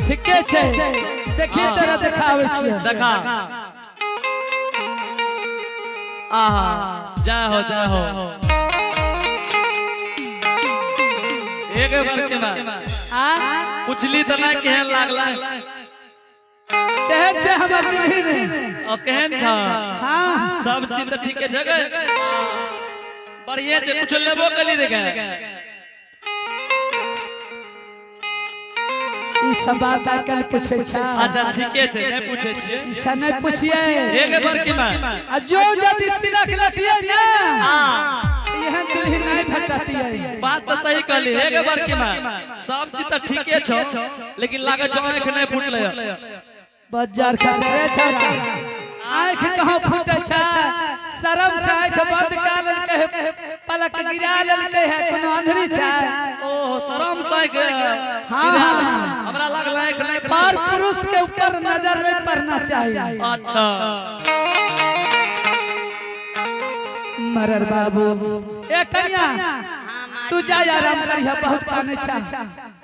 ठीके छै। देखी, तोरा देखाबै छियै। देखा। आहा, जय हो, जय हो। एक बार के बाद आ पुछली तऽ नहि केहन लागल। केहन छै हमर दुल्हिन? और केहन छ? हाँ। सब चीज तऽ ठीके छै गे, बढ़िए छै। कुछ लेबो कली रे गे? ई सब बात आइ काल्हि पूछै छै? अच्छा, ठीके छै, नहि पूछै छियै। ई सब नहि पूछिए। एक बार की बात। आ जो यदि तिलक लतियै ने, हाँ। एहन दुल्हिन नहि भेटतियै। बात तऽ सही कहली। एक बार की बात, सब चीज तऽ ठीके छौ, लेकिन लागै छौ आँखि नहि फूटलै। बजार खसे रे छौड़ा, आँखि कहाँ फूटे छै? शरम से आँखि बंद कऽ लेलकै है, पलक गिरा लेलकै है। कोनो अंधरी छै? ओहो, शरम से आँखि? हाँ। हमरा लागल आँखि नहि पर पुरुष के ऊपर नजर नहीं पड़ना चाहिए। अच्छा। मरर बाबू, ए कन्या। हाँ माँ। तू जा, आराम करिहा, बहुत काने छा।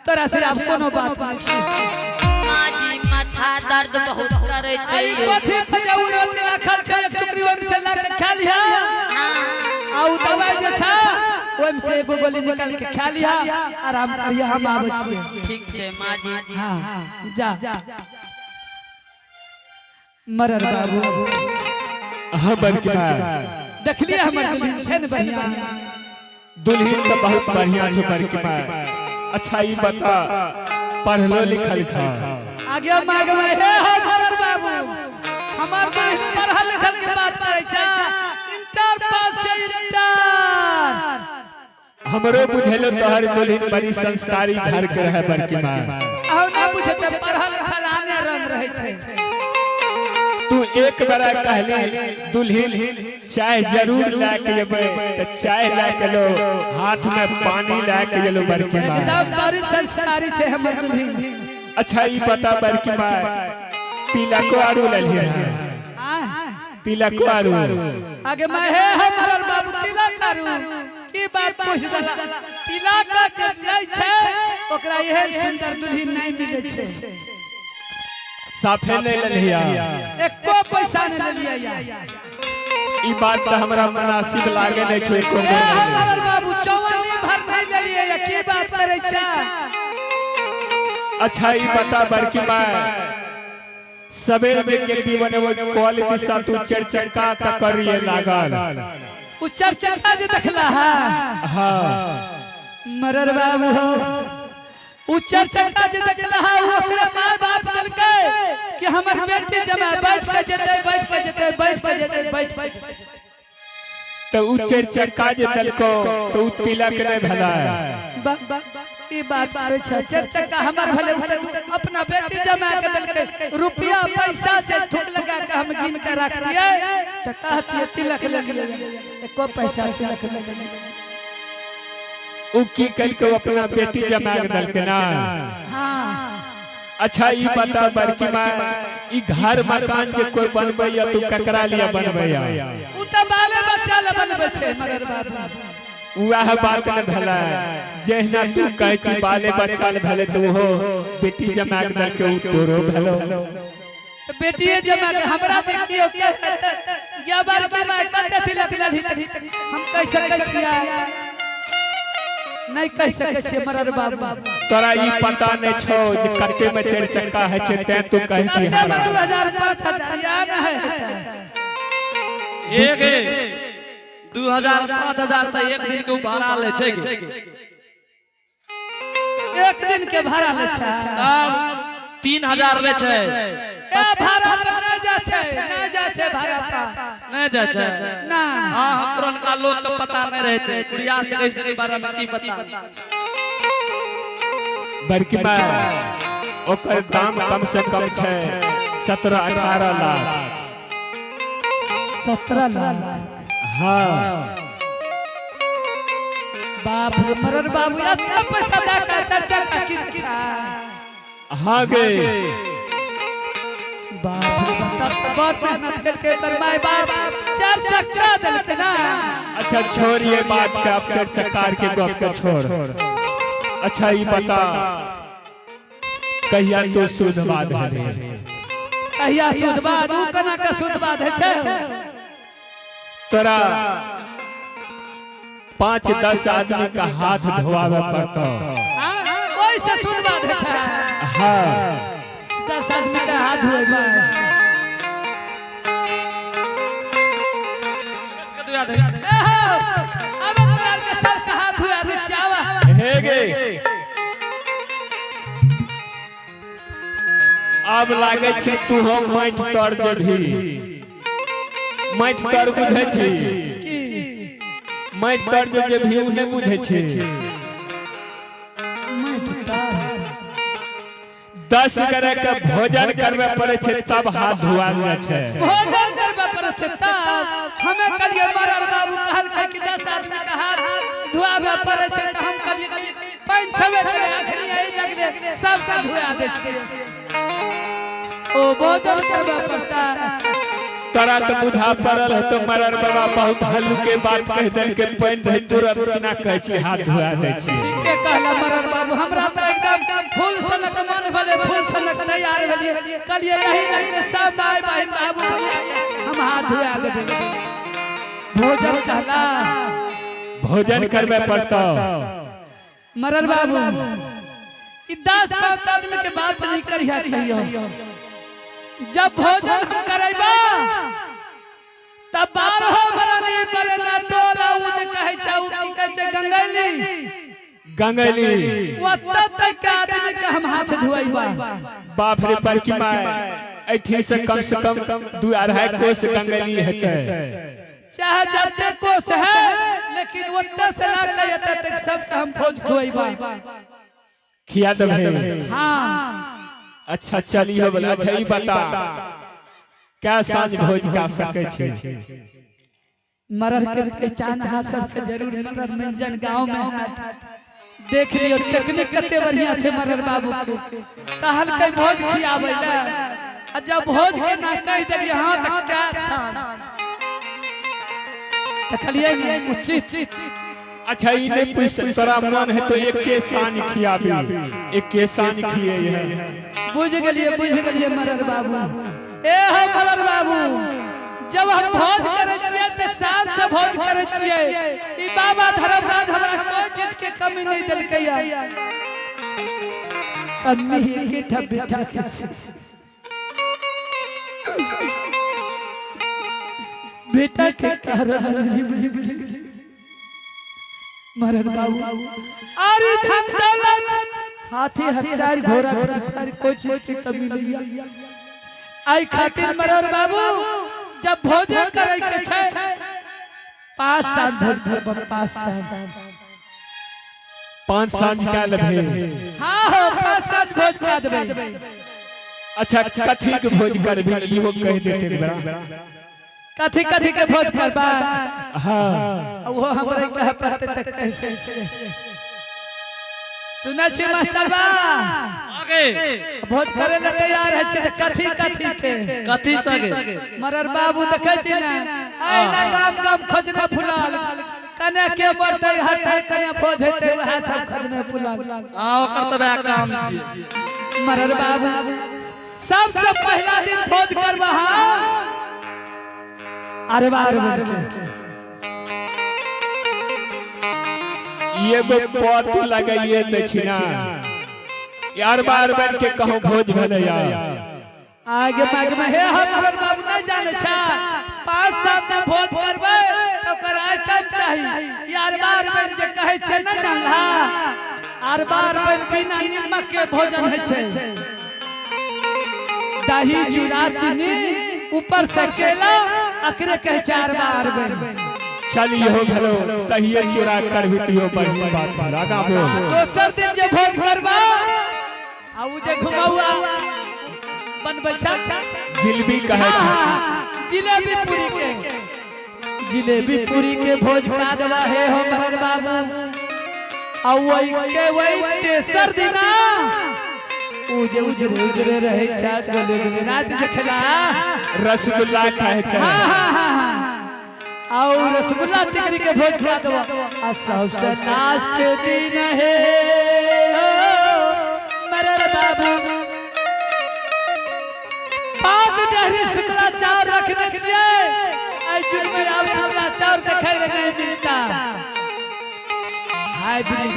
तोरा से आब कोनो बात नहीं। माँ जी, माथा दर्द बहुत करे छै। आई कथी पर रोटी राखल छै, एक टुकड़ी ओहिमे से ला के खा लिहा। हाँ। आ उ दवाई जे छै, ओहिमे से एगो गोली निकाल के खा लिहा, आराम करिहा, हम आबै छियै। ठीक छै माँ जी। हाँ, जा। मरर बाबू। हाँ बड़की माय। देखलिए, हमर दुल्हन छै ने बढ़िया? दुल्हन तऽ बहुत बढ़िया छौ बड़की माय। अच्छा, ई बता, पढ़लो लिखल छ? आगे मागे में हे हो मरर बाबू, हमर दुल्हन पढ़ल लिखल के बात करै छै? इंटर पास छै, इंटर। हमरो बुझेलो तोहर दुल्हन बड़ी संस्कारी घर के रहे बड़की माय। अहूँ नहि बुझते, पढ़ल लिखल आने रंग रहै छै। तू एक बड़ा कहली दुल्हन चाय जरूर ला के अबै, तऽ चाय ला के लो, हाथ में पानी ला के एलो बड़की माय। एकदम बड़ी संस्कारी छै हमर दुल्हन। अच्छा, ई बता बड़की माय, तिलको आरू ललही रहे? आ तिलको आरू? आगे मैं हे हमर बाबू, तिलक करू की बात पूछ देला। तिलक जे लै छै, ओकरा एहन सुंदर दुल्हन नहीं मिले छै। साफे नहीं ललहिया? एको पैसा नहीं लेलियै यार। ई बात तऽ हमरा मुनासिब लागे नहीं छो एको ए बेर। हमर बाबू, चौवन्नी भर नहीं लेलियै या, की बात करै छै? अच्छा, ई बता बड़की माय, सबेर में के जीवन वो कॉल दिशा तू चार चक्का का करिए लागल? उ चार चक्का जे देखला है? हाँ। मरर बाबू हो, उ चार चक्का जे देखला है, उ ओकरे माय बाप देलकै कि हमर बेटी जमा बैठ के जेतै, बैठ के जेतै, बैठ के जेतै, बैठ के। तो उ चार चक्का जे देलको तो उ तिलक नहीं भला? ई बात करै छै? चार चक्का हमर भले, उ तऽ अपना बेटी जमा के देलकै। रुपया पैसा जे थूक लगा के हम गिन के रखतियै तऽ कहतियै तिलक ले लियै। एको पैसा तिलक ले लियै। उ की कलको, अपना बेटी जमा के देलके ना? हाँ। अच्छा, ई बता बड़की माय, ई घर मकान जे कोई बनबैया तू ककरा लिया बनबैया? उ तऽ बाले बच्चा ले बनबै छै मगर बाबू। वह बात न भला, जहिना तू कहै छी बाले बच्चा ले भले, तो ओहो बेटी जमा के देलके, उ तोरो भलो। तऽ बेटिए जमा के हमरा जे कियो कहै या बड़की माय कते तिलक ललही, तऽ हम कहि सकै छियै? नहीं कहि सकै छियै मरर बाबू। तोरा ई पता नहीं छौ जे कते में चारि चक्का है छै, तें तू कहै छी। कते में? हमरा 2000, 5000 या न है हेतै। एक 2000, 5000 तऽ एक दिन के उ भाड़ा लै छै गे। एक दिन के भाड़ा लै छै? तब 3000 लै छै। ए, भाड़ा पर नहीं जा छै, नहीं जा छै भाड़ा पर। नहि जाइ छै? ना। हाँ, हम पुरनका लोग के पता नहीं रहे छै, बुढ़िया से कैसे के बारे में की पता। बड़की माय, ओकर दाम कम से कम छै 17-18 लाख। 17 लाख? हाँ। बाप रे, मरर बाबू, इतना पैसा दा का चार चक्का किने छै? हाँ गे। बाप रे बाप, तब तऽ बड़ मेहनत करके एकर माय बाप चार चक्का देलकै ना। अच्छा, छोड़ ये बात के, अब चार चक्का के गप के छोड़। अच्छा, ई बता। कहिया तो शुद्ध बात है। कहिया शुद्धवाद? ऊ कना के शुद्धवाद है छै? तोरा 5-10 आदमी का हाथ धोआवे पड़तो। हाँ, ओइसे शुद्धवाद है छै? हाँ। 10 आदमी का हाथ धोएबा? एहो, अब तोरा के सबके हाथ धोआ दै छियै, आवा। हे गे, अब लागे छै तू हम माटि तर देबही। माटि तर बुझै छी? की? माटि तर जे जेबही, उ नहि बुझै छी? माटि तर? 10 गोरे के भोजन करबे पड़े छै, तब हाथ धोआल जाइ छै। भोजन करबे पड़ै छै तब? हमें कहलिए, मरर बाबू कहलकै कि 10 आदमी के हाथ धोआबे पड़ै छै, तऽ हम कहलिए कि पानि छेबे करे, अखनी एहि लगले सबके धोआ दै छियै। ओ भोजन करबे पड़ता है? तोरा तऽ बुझा पड़ल हो तो मरर बाबा बहुत हल्लुके बात कहि देलकै, पानि रहै तुरंत सिना कहै छी हाथ धोआ दै छी। ठीके कहला मरर बाबू। हमरा तऽ एकदम फूल सनक मन भेलै, फूल सनक तैयार भेलियै। कहलिए यही लगले सब माय बहिन बाबू भैया के हम हाथ धोआ देबै। भोजन कहला? भोजन करबे पड़तो। मरर बाबू, ई 10-5 आदमी के बात नहीं करिया कहियो। जब भोजन हम करेबा तब 12 बरनी बरना टोला, उ जे कहै छै, उ की कहै छै, गंगैली। गंगैली। ओतऽ तक के आदमी के हम हाथ धोइबा। बाप रे, बड़की माय, एठी से कम 2-2.5 कोस गंगैली हेतै। चाहे जते कोस है, लेकिन ओतऽ से ला के एतऽ तक सबके हम भोज खुएबा। खिया देबै? हाँ। अच्छा चलियो बोला। अच्छा ई बता, क्या साँझ भोज का सकै छी? मरर के पहचान अहाँ सबके जरूर मरर मंजन गांव में है। देख लियो टेक्निक कते बढ़िया छै मरर बाबू के। कहलकै भोज खियाबै ले, आ जब भोज के ना कहि देलियै हाँ, तऽ क्या साँझ देखलियै ने उचित। अच्छा ई नहीं पूछ, तोरा मन है तो एके साँझ खियाबी, एके साँझ खिए है। बुझ गेलियै, बुझ गेलियै मरर बाबू। ए हो मरर बाबू, जब हम भोज करै छियै तऽ साँझ से भोज करै छियै। ई बाबा धर्मराज हमरा कोई चीज के कमी नहीं देलकै। कमी एकेटा बेटा के छै। बेटा के कारण नहीं मिल गेलै मरर बाबू। अरे धन दौलत, हाथी, हथियार, घोड़ा, घुड़सवार, कोई चीज की कमी नहीं है। आई खातिर मरर बाबू, जब भोजन करे के छै, 5 साल भोज करब, 5 साल। 5 साँझ का लेबे? हाँ हो, 5 साल भोज का देबै। अच्छा, कथी के भोज करबी, इहो कहि देते बड़ा। कथी कथी के भोज करबा? हाँ। वो हमरे कहे पड़ते तक कैसे छै? सुनै छी मास्टर बा? आगे। भोज करे ले तैयार है छी तऽ कथी कथी के? कथी सगे? मरर बाबू, देखै छी ने, ऐना गाम गाम खोजने फुलाल, कने के मरतै हटतै, कने भोज हेतै, वएह सब खोजने फुलाल। आ ओकर तऽ वएह काम छी। मरर बाबू, सबसे पहला दिन भोज करबा हम अरबा अरबन के। एगो पत लगाइए दै छी ना, यार बार बन के कहूँ भोज भेलै यार। आगे मागे में हे हम मरर बाबू, नहीं जाने छा, 5 साल में भोज करबै तऽ ओकर आइटम चाही। यार बार बन जे कहै छै, नहीं जानला? अरबा अरबन बिना नीमक के भोजन होइ छै। दही, चूड़ा, चीनी, ऊपर से केला, अकरे कहै छै अरबा अरबन। चल इहो भेलो, तहिए चूड़ा करबी तिहो बढ़िया बात भेल। आगा बोल। दोसर दिन जे भोज करबा, आ उ जे घुमौआ बनबै छै। जिलेबी कहै छै। हाँ, जिलेबी पूरी के, जिलेबी पूरी के भोज का दवा है हो मरर बाबू। आ वही के वही तेसर दिना उ जे उजरे उजरे रहे छै, गोले गोले, रात जे खेला। रसगुल्ला कहै छै। हाँ हाँ हाँ हाँ और रसगुल्ला टिकरी के भोज का दवा। आ सबसे लास्ट दिन है ओ मरर बाबू। रखने छियै। आई युग में आब सुखला चाउर देखे ले नहीं मिलता। हाइब्रिड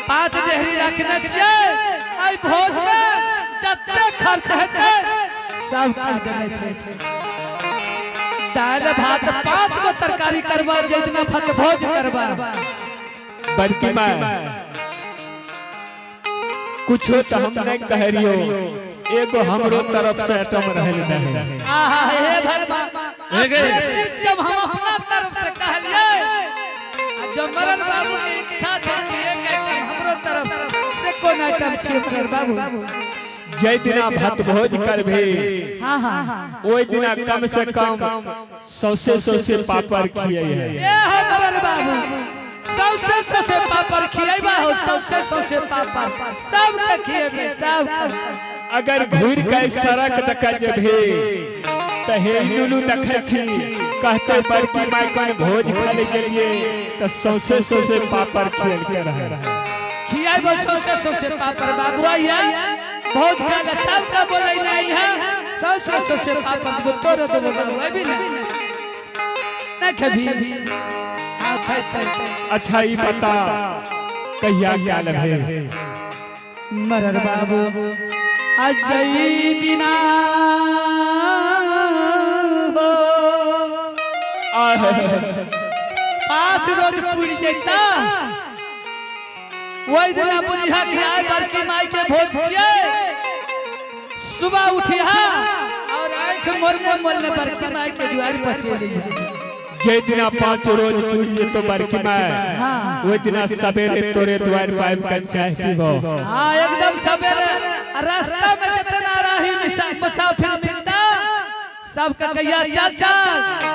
5 डेहरी रखने छियै। आई भोज में जते खर्च हेतै सब कह देने छै। दाल भात 5 गो तरकारी करबा, जे दिना भात भोज करबा। बड़की माँ कुछो तो हम नहीं कह रहियो, एगो हमरो तरफ से आइटम रहल नहीं। आहा हे भगवान, अपने चीज जब हम अपना तरफ से कहलिए, जब मरन बाबू के इच्छा छै कि एक आइटम हमरो तरफ से, कोन आइटम छियै मरन बाबू? जय दिना भात भोज करबे, हाँ हाँ, ओई दिना कम से कम सौसे सौसे पापड़ खिए है। ए हो मरन बाबू, सौसे सौसे पापड़ खिएबा हो, सौसे सौसे पापड़ सब के खिएबे, सब के। अगर घूर के सड़क तक जेबे त हे नुनू देखे छी, कहते बड़की माय कन भोज खाले गेलिए त सौसे सौसे पापड़ खियल के रहे। खिएबो सौसे सौसे पापड़ बाबू, आइया भोज खाले सब का बोलै नहीं है, सौसे सौसे पापड़ देबो तोरो देबो बाबू, अभी ना ना खेबी। हाँ खेतै। अच्छा ई बता कहिया क्या लगे? मरर बाबू अजय दिना हो, 5 रोज पूरी जैता, वही दिना बुझिया कि आइ बड़की माई के भोज छियै। सुबह उठिया और आँख मोड़ने मोड़ने बड़की माई के दुआर पर चलि जा। जे दिना 5 रोज पूरी जेतो बड़की माई, वही दिना सवेरे तोरे द्वार पर आबि के चाय पीबो। हाँ एकदम सवेरे रास्ता में जितना राही मुसाफिर मिलता सबके कहिया चल चल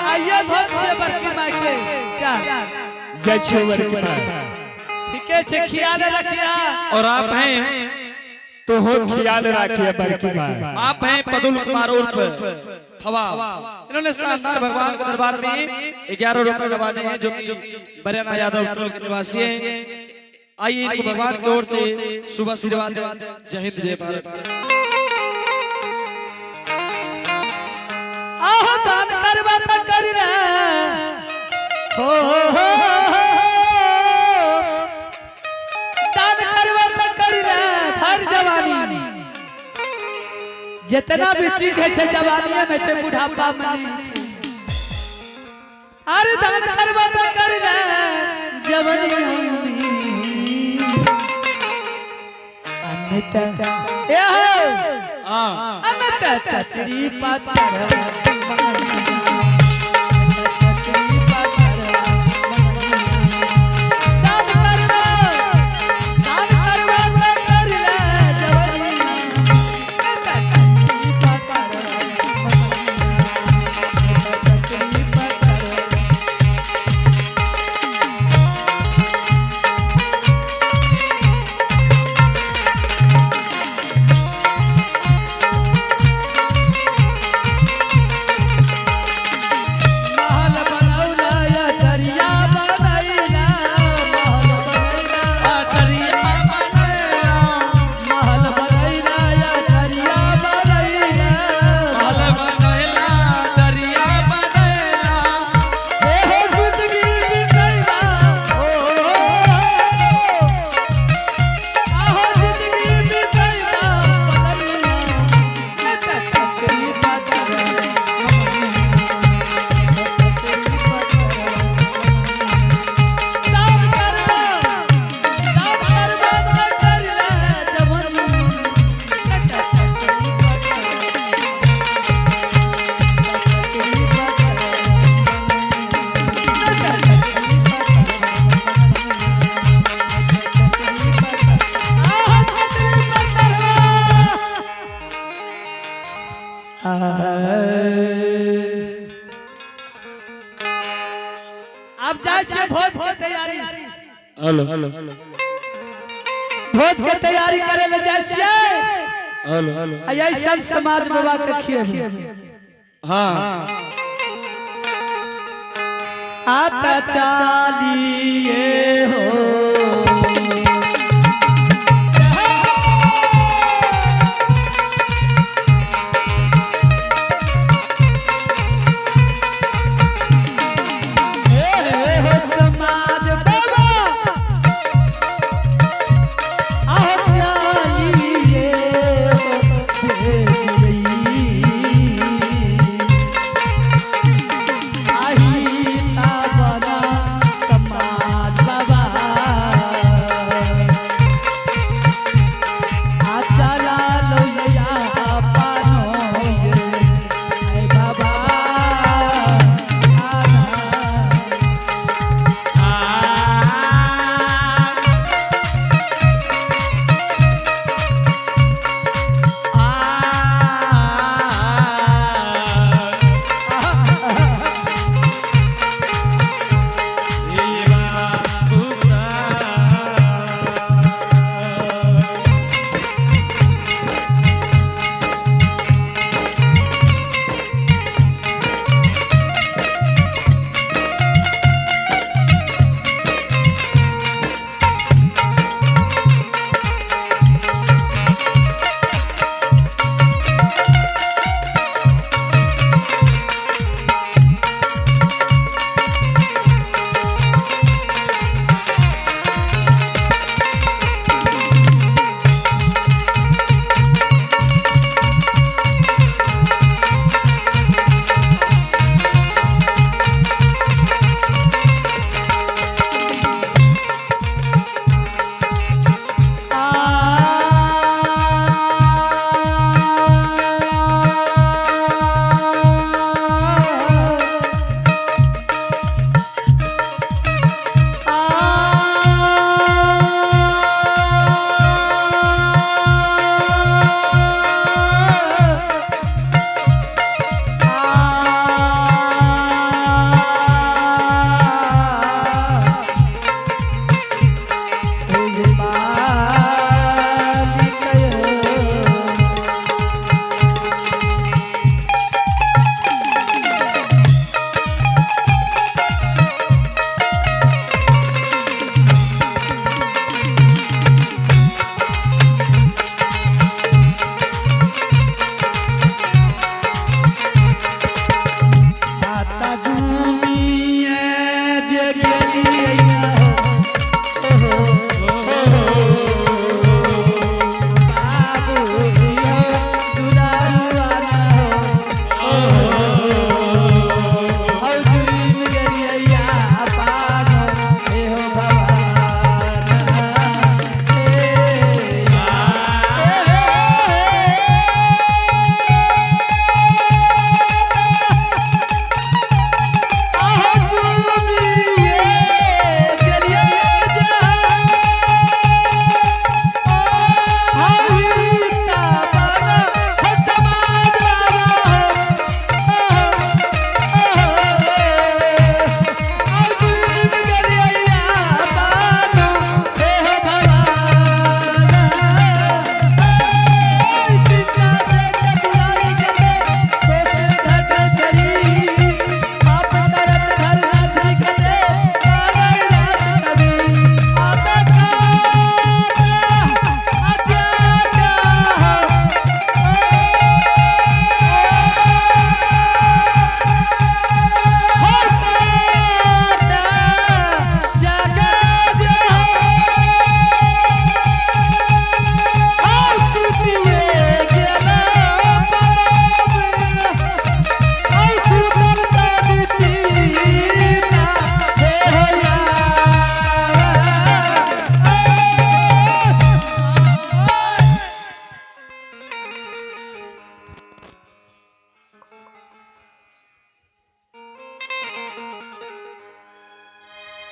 आइए भोज से बड़की माई के, चल जय छो बड़की माई। ठीक है, ख्याल रखिया। और आप हैं तो हो ख्याल रखिए बड़की माई। आप हैं पदुल कुमार उर्फ थवा, इन्होंने शानदार भगवान के दरबार में 11 रुपए लगाने हैं, जो कि बरियाना यादव टोल के निवासी हैं। आइए इनको भगवान की ओर से शुभ आशीर्वाद। जय हिंद जय भारत। आहो दान करबा त कर ले, हो हो दान करबा त कर ले भर जवानी। जितना भी चीज है छे जवानी में छे, बुढ़ापा में नहीं छे। अरे दान करबा त कर ले जवानी में, अनत ए हो अनत चचरी पातर। अब जाए छे भोज के तैयारी। हेलो हेलो भोज के तैयारी करे ले जाए छियै। हेलो हेलो आ संत समाज बाबा के खिएबे। हाँ आता चालिए हो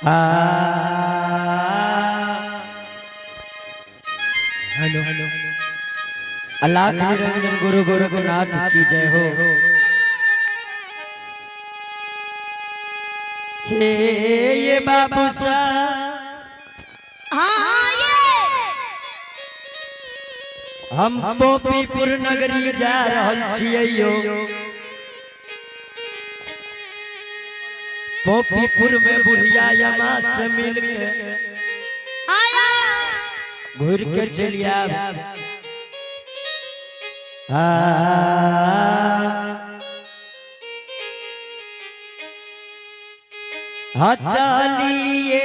आ हेलो हेलो। अलाख निरंजन गुरु गोरखनाथ की जय हो। हे ये बाबू सा हाँ ये हम पोपीपुर नगरी जा रहल छियै यो। पोपीपुर में बुढ़िया यमा से मिल के आया घूर के चलि आब। आ हाँ चलिए।